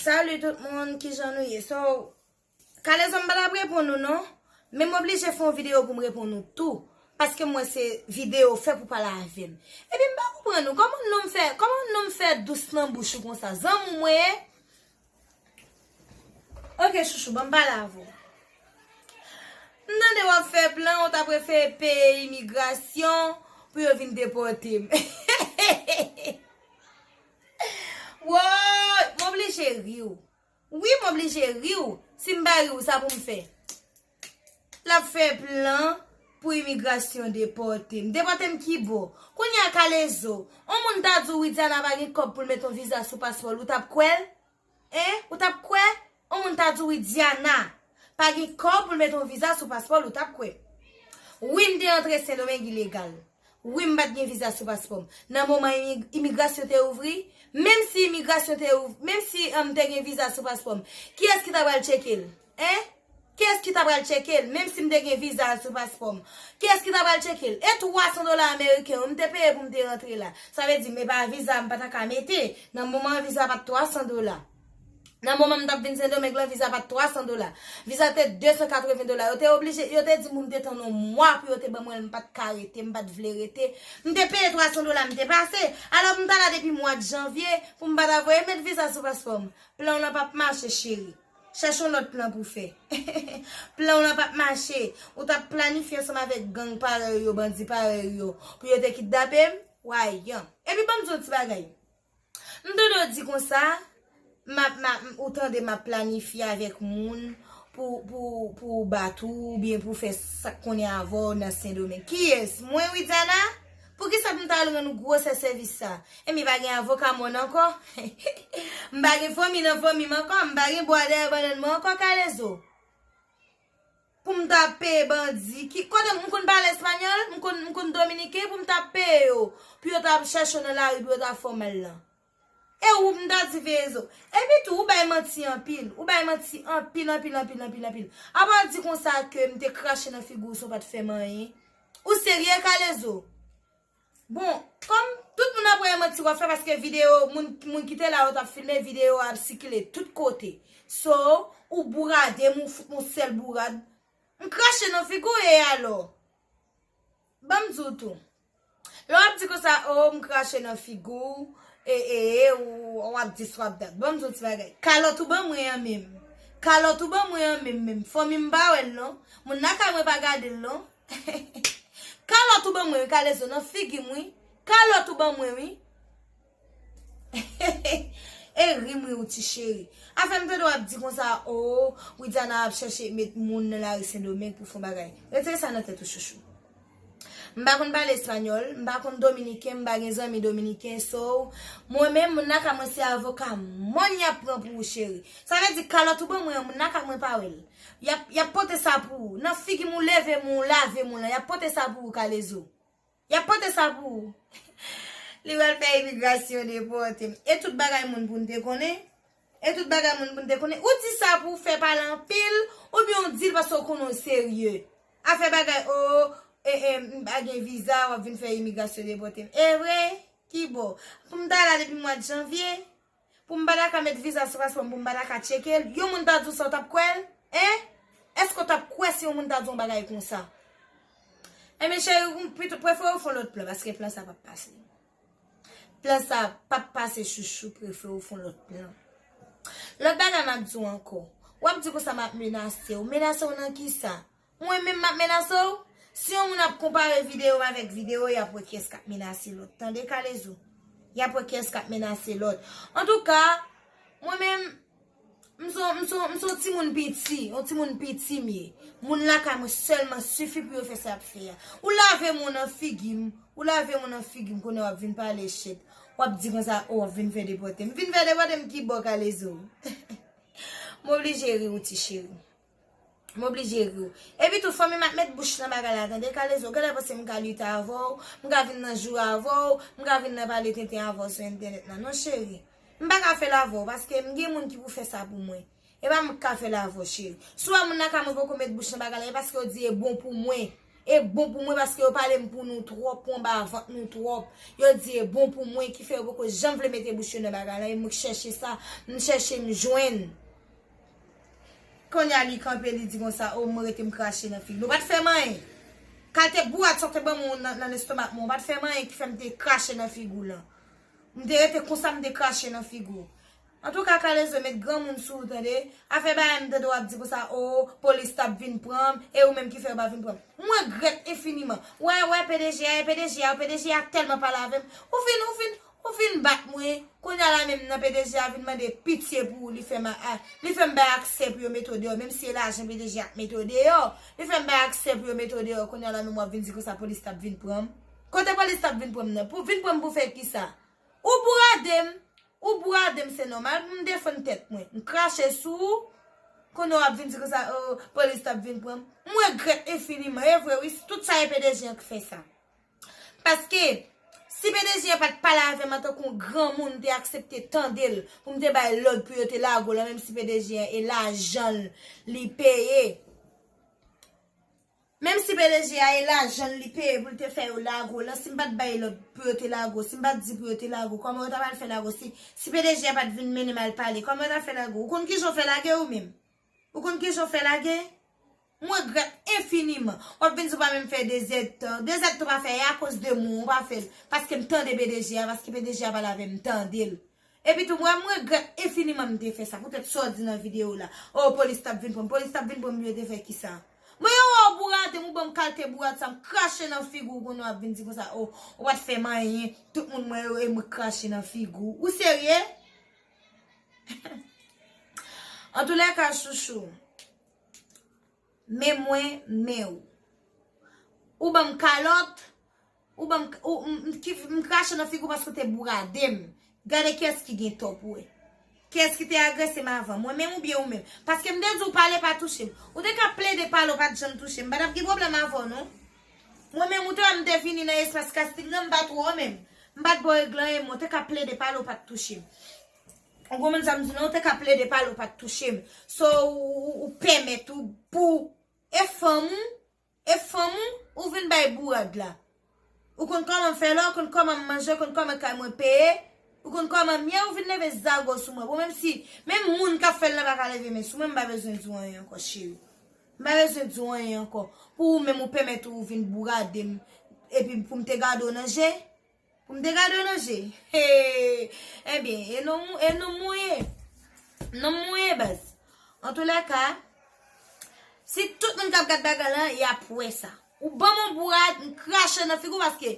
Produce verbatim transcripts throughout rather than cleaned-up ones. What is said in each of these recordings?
Salut tout moun, kijan nou ye? So, Kalezo, m pa t ap reponn ou non, men m oblije fè yon videyo pou m reponn ou tou, paske m wè se videyo fè pou pale avè m. Epi m pa konprann ou, kòman nonm fè, kòman nonm fè dous nan bouch ou konsa? Zanmi w mwen ye? Ok, chouchou, ban m pale avè w. M tande w ap fè plan, ou ta prefere peye imigrasyon pou yo vin depòte m. Woy, m oblije ri w. Wi, m oblije ri w. Si m pa ri w, sa pou m fè? L ap fè plan pou imigrasyon depòte m. Depòte m ki bò? Kounye a Kalezo, yon moun ta di w Widiana pa gen kòb pou l met yon viza sou paspò l, ou t ap kwè l? Hein? Ou t ap kwè? Yon moun ta di w Widiana pa gen kòb pou l met yon viza sou paspò l, ou t ap kwè? Wi, m te antre Sendomeng ilegal. Wi, m pa t gen viza sou paspò m. Nan moman imi- imigrasyon te ouvri, menm si imigrasyon te ouvri, menm si m te gen viza sou paspò m, kiyès ki ta pral tcheke l? Hein? Kiyès ki ta pral tcheke l, menm si m te gen viza sou paspò m? Kiyès ki ta pral tcheke l? E twa san dola ameriken yo, m te peye pou m te rantre la. Sa vle di, m e pa viza m pa ta ka mete. Nan moman an, viza pa t twa san dola. Nan moman m t ap vin Sendomeng lan, viza pa t twa san dola. Viza te de san katreven dola. Yo te oblije, yo te di m pou m te tann yon mwa pou yo te ban mwen l, m pa t ka rete, m pa t vle rete. M te peye twa san dola, m te pase. Alò, m t al la depi mwa janvye pou m pa ta voye met viza sou paspò m. Plan w lan p ap mache, cheri. Chèche yon lòt plan pou fè. Plan w lan p ap mache. Ou t ap planifye ansanm avèk gang parèy yo, bandi parèy yo, pou yo te kidnape m. Wayan. Epi ban m di w yon ti bagay. M tande w di konsa, m ap, m ap, ou tande m ap planifye avèk moun pou, pou, pou bat ou, oubyen pou fè sa k konnen avè w nan Sendomeng. Kiyès? Mwen, Widiana? Poukisa pou m ta al rann ou gwosè sèvis sa? Enben, pa gen avoka mòn ankò? M pa gen fanmi nan fanmi m ankò? M pa gen bwa dèyè bannann mwen ankò, Kalezo? Pou m ta peye bandi ki, kote m konn pale espanyòl, m konn, m konn dominiken, pou m ta peye yo, pou yo ta chèche w nan lari, pou yo ta fè w mal lan. E ou m ta di veye zo. Epi tou, ou bay manti anpil. Ou bay manti anpil, anpil, anpil, anpil, anpil. Apa w di konsa ke m te krache nan figi w san w pa t fè m anyen? Ou serye, Kalezo? Bon, kòm tout moun ap wè e manti w ap fè, paske videyo, moun, moun ki te la yo t ap filme, videyo a ap sikile tout kote. So, ou bourade m, ou fout m yon sèl bourad. M krache nan figi w e alò? Ban m di w tou. Lè w ap di konsa, o, m krache nan figi w, e, e, e, ou, w ap dis, w ap dat. Ban m di w ti bagay. Kalòt ou ban mwen an menm. Kalòt ou ban mwen an menm, menm. Fanmi m pa wè l non. Moun lakay mwen pa gade l non. Kalòt ou ban mwen wi, Kalezo, nan figi m wi. Kalòt ou ban mwen wi. E ri m ri w ti cheri. Afè m tande w ap di konsa, o, Widiana ap chèche met moun nan lari Sendomeng pou fè yon bagay. Retire sa nan tèt ou, chouchou. M pa konn pale espanyòl, m pa konn dominiken, m pa gen zanmi dominiken, so, mwen menm, moun lakay mwen se avoka mòn y ap pran pou ou, cheri. Sa vle di, kalòt ou ban mwen an, moun lakay mwen pa wè l. Y ap, y ap pote sa pou ou. Nan figi m ou leve m ou lave m ou lan, y ap pote sa pou ou, Kalezo. Y ap pote sa pou ou. Li pral fè imigrasyon depòte m. E tout bagay moun pou n te konnen? E tout bagay moun pou n te konnen? Ou di sa pou w fè pale anpil, oubyen w di l paske w konnen w serye? Afè bagay, o, e, e, m pa gen viza, w ap vin fè imigrasyon depòte m. E vre? Ki bò? Pou m ta la depi mwa janvye? Pou m pa ta ka met viza sou paspò m, pou m pa ta ka tcheke l, yon moun ta di w sa, w t ap kwè l? Hein? Èske w t ap kwè si yon moun ta di w yon bagay konsa? Enben, cheri, ou pito prefere w fè yon lòt plan, paske plan sa p ap pase. Plan sa p ap pase, chouchou, prefere w fè yon lòt plan. Lòt bagay m ap di w ankò, w ap di konsa m ap menase w. Menase w nan kisa? Mwen menm m ap menase w? Si yon moun ap konpare videyo m avèk videyo, y ap wè kiyès k ap menase lòt. Tande, Kalezo? Y ap wè kiyès k ap menase lòt. Antouka, mwen menm, m se yon, m se yon, m se yon timoun piti, yon timoun piti m ye. Moun lakay mwen sèlman sifi pou yo fè sa y ap fè a. Ou lave m nan figi m, ou lave m nan figi m, kounye a w ap vin pale shit. W ap di konsa, o, w ap vin fè depòte m. Vin fè depòte m ki bò, Kalezo? M oblije ri w, ti cheri. M oblije ri w. Epi tou, fanmi m ap met bouch nan bagay la, tande, Kalezo. Genlè panse m ka lite avè w, m ka vin nan jou avè w, m ka vin nan pale tenten avè w sou entènèt la. Non, cheri. M pa ka fè l avè w, paske m gen moun ki pou fè sa pou mwen. E pa mwen k ka fè l avè w, cheri. Si w wè moun lakay mwen poko met bouch nan bagay la, e paske yo di e bon pou mwen. E bon pou mwen paske yo pale m pou nou twòp, pou anba vant nou twòp. Yo di e bon pou mwen ki fè yo poko janm vle mete bouch yo nan bagay la. E mwen k chèche sa, m chèche m jwenn. Kounye a li kanpe, li di konsa, o, mwen rete m krache nan figi l. Ou pa t fè m anyen. Kalte bourat sa w te ban mwen nan, nan lestomak mwen, ou pa t fè m anyen ki fè m te krache nan figi w lan. M te rete konsa, m te krache nan figi w. Antouka, Kalezo, met granmoun sou ou, tande. Afè bagay m tande w ap di konsa, o, polis t ap vin pran m, e ou menm ki fè yo pa vin pran m. Mwen regrèt enfiniman. Wè, wè, P D G a, e P D G a, P D G a tèlman pale avè m. Ou fin, ou fin, ou fin bat mwen. Kounye a la menm nan P D G a vin mande pitye pou ou, li fè m a, a, li fè m bay aksè pou yo mete w deyò, menm si e lajan P D G a k mete w deyò. Li fè m bay aksè pou yo mete w deyò. Kounye a la menm w ap vin di konsa polis t ap vin pran m. Kote polis t ap vin pran m nan? Pou vin pran m pou fè kisa? Ou bourade m, ou bourade m, se nòmal pou m defann tèt mwen. M krache sou ou, kounye a w ap vin di konsa, o, polis t ap vin pran m. M regrèt enfiniman, e vre wi, tout sa e P D G an k fè sa. Paske, si P D G an pa t pale avè m antanke yon granmoun, m te aksepte tande l, pou m te bay lòd pou yo te lage w lan, menm si P D G an e lajan l li peye. Menm si P D G a e lajan l li peye pou l te fè yo lage w lan, si m pa t bay lòd pou yo te lage w, si m pa t di pou yo te lage w, kòman yo ta pral fè lage w? Si, si P D G a pa t vin mennen m al pale, kòman yo ta fè lage w? Ou konn kijan w fè lage ou menm? Ou konn kijan w fè lage? Mwen regrèt enfiniman. W ap vin di w pa menm fè de zèdtan. De zèdtan w pa fè, e akoz de mwen w pa fè l. Paske m tande P D G a, paske P D G a pale avè m, m tande l. Epi tou, mwen, mwen regrèt enfiniman m te fè sa, poutèt sa w di nan videyo la. O, polis t ap vin pran m, polis t ap vin pran m, yo te fè kisa? Mwen, yo wè w bourade m, ou ban m kalte bourad sa, m krache nan figi w, kounye a w ap vin di konsa, o, ou pa t fè m anyen, tout moun mwen yo, e mwen k krache nan figi w. Ou serye? Antoulèka, chouchou, men mwen, men ou. Ou ban m kalòt, ou ban m, ou, m, m, ki, m krache nan figi w paske w te bourade m. Gade kiyès ki gen tò pou wè. Kiyès ki te agrese m avan, mwen menm oubyen ou menm? Paske m te di w pale pa touche m. Ou te ka plede pale, w pa t janm touche m. M pa t ap gen pwoblèm avè w, non. Mwen menm, ou te wè m te vini nan espas kastik lan, m pa t wè w menm. M pa t ba w èg lan, e mwen, ou te ka plede pale, w pa t touche m. Ou konprann sa m di w lan, ou te ka plede pale, w pa t touche m. So, ou, ou, ou pèmèt ou, pou, e fanm ou, e fanm ou, ou vin bay bourad la. Ou konn kòman m fè la, ou konn kòman m manje, ou konn kòman kay mwen peye, ou konn kòman m ye, ou vin leve zago sou mwen. Bon, menm si, menm moun k ap fè l la pa ka leve men sou mwen, m pa bezwen di w anyen ankò, cheri. M pa bezwen di w anyen ankò. Pou ou menm, ou pèmèt ou vin bourade m, epi pou m te gade w nan je, pou m te gade w nan je. Hey! Ebyen, e non, e non mwen ye. Non mwen ye, baz. Antoulèka, si tout moun k ap gad bagay lan, y ap wè sa. Ou ban m yon bourad, m krache nan figi w paske,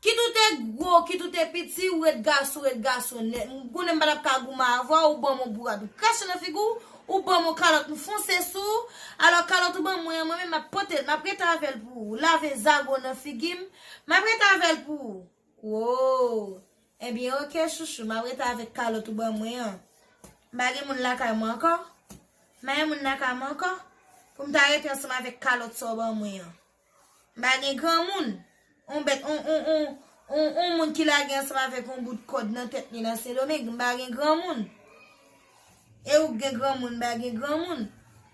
kit ou te gwo, kit ou te piti, ou ret gason, ou ret gason nèt. M konnen m pa t ap ka goumen avè w, ou ban m yon bourad, m krache nan figi w, ou ban m yon kalòt, m fonse sou ou. Alò, kalòt ou ban mwen an, mwen menm, m ap pote l, m ap rete avè l pou ou. Lave zago nan figi m, m ap rete avè l pou ou. Wo! Ebyen, oke, chouchou, m ap rete avèk kalòt ou ban mwen an. M pa gen moun lakay mwen ankò. M pa gen moun lakay mwen ankò. Pou m ta rete ansanm avèk kalòt sa w ban mwen an. M pa gen granmoun. On bèt, on, on, on, on, on moun ki lage ansanm avèk on bout kòd nan tèt li nan Sendomeng. M pa gen granmoun. E ou k gen granmoun, m pa gen granmoun.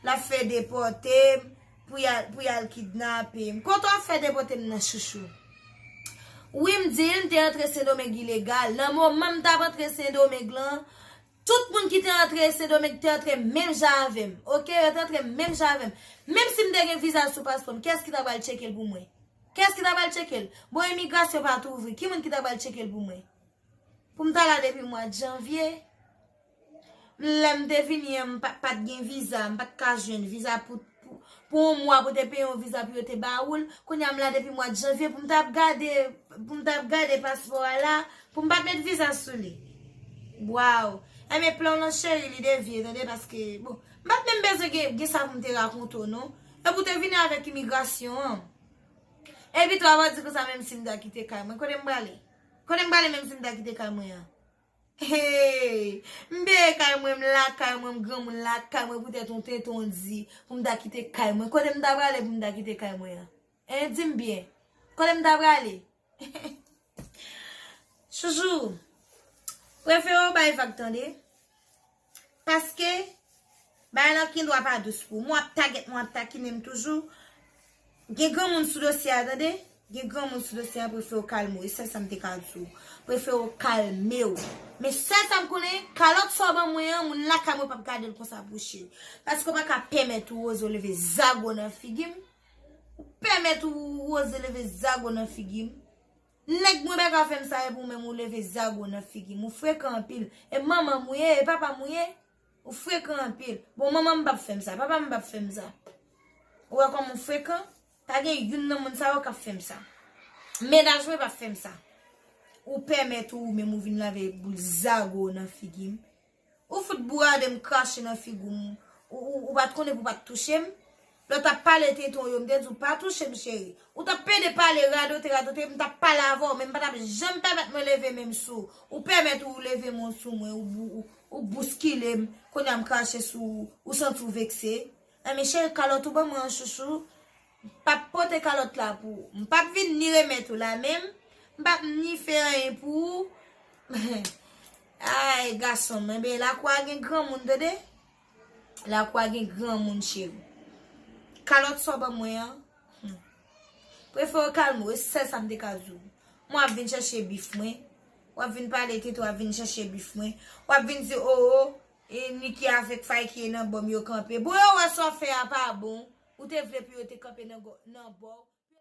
L ap fè depòte m, pou y al, pou y al kidnape m. Kote w ap fè depòte m nan, chouchou? Wi, m di l, m te antre Sendomeng ilegal. Nan moman m t ap antre Sendomeng lan, tout moun ki te antre Sendomeng te antre menm jan avè m. Oke, yo te antre menm jan avè m. Menm si m te gen viza sou paspò m, kiyès ki ta pral tcheke l pou mwen? Kiyès ki ta pral tcheke l? Bon, imigrasyon pa t ouvri. Ki moun ki ta pral tcheke l pou mwen? Pou m ta la depi mwa janvye. Lè m te vini an, m pa, pa t gen viza, m pa t ka jwenn viza pou, pou, pou yon mwa pou te peye yon viza pou yo te ba ou l. Kounye a m la depi mwa janvye pou m t ap gade, pou m t ap gade paspò a la, pou m pa t met viza sou li. Waw! Enben plan w lan cheri, li devye, tande, paske, bon, m pa t menm bezwen gen, gen sa pou m te rakonte w, non. Epi w te vini avèk imigrasyon an. Epi tou, w ap di konsa, menm si m ta kite kay mwen, kote m prale? Kote m prale menm si m ta kite kay mwen an? Hey! M peye kay mwen, m lakay mwen, m granmoun lakay mwen, poutèt on tenten di pou m ta kite kay mwen. Kote m ta prale pou m ta kite kay mwen an? Hein, di m byen. Kote m ta prale? Chouchou, prefere w bay vag, tande. Paske, bagay lan gendwa pa dous pou ou. Mwen w ap tagèt mwen, w ap takinen m toujou. Gen granmoun sou dosye a, tande. Gen granmoun sou dosye a, prefere w kalme w. E sèl sa m te ka di w. Prefere w kalme w. Men sèl sa m konnen, kalòt sa w ban mwen an, moun lakay mwen p ap gade l konsa pou cheri. Paske w pa ka pèmèt ou oze w leve zago nan figi m. Ou pèmèt ou oze leve zago nan figi m. Nèg mwen pa ka fè m sa, epi ou menm ou leve zago nan figi m. Ou frekan anpil. E manman m ou ye, e papa m ou ye. Ou frekan anpil. Bon, manman m p ap fè m sa, papa m p ap fè m sa. Ou wè kòman ou frekan? Pa gen youn nan moun sa yo k ap fè m sa. Mennaj mwen p ap fè m sa. Ou pèmèt ou menm ou vin lave boul zago nan figi m. Ou fout bourade m, krache nan figi m. Ou, ou, ou pa t konnen pou w pa t touche m. Lè w t ap pale tenten w yo, m te di w pa touche m, cheri. Ou t ap pede pale, radote, radote, m t ap pale avè w, men m pa t ap janm pèmèt mwen leve men m sou ou. Ou pèmèt ou leve men w sou mwen, ou, ou, ou, ou bouskile m, kounye a m krache sou ou, ou santi w vekse. Enben, cheri, kalòt ou ban mwen an, chouchou. M p ap pote kalòt la pou ou. M p ap vin ni remèt ou la menm. M p ap ni fè anyen pou ou. Ay, gason m, enben, lakou a gen granmoun, tande. Lakou a gen granmoun, cheri. Kalòt sa w ban mwen an, hmm. Prefere w kalme w, e sèl sa m te ka di w. Mwen w ap vin chèche bif mwen. W ap vin pale tenten, w ap vin chèche bif mwen. W ap vin di, o, o, e Niki avèk Fayki e nan bò m yo kanpe. Bon, yo wè sa w fè a pa bon. Ou te vle pou yo te kanpe nan gò-, nan bò w.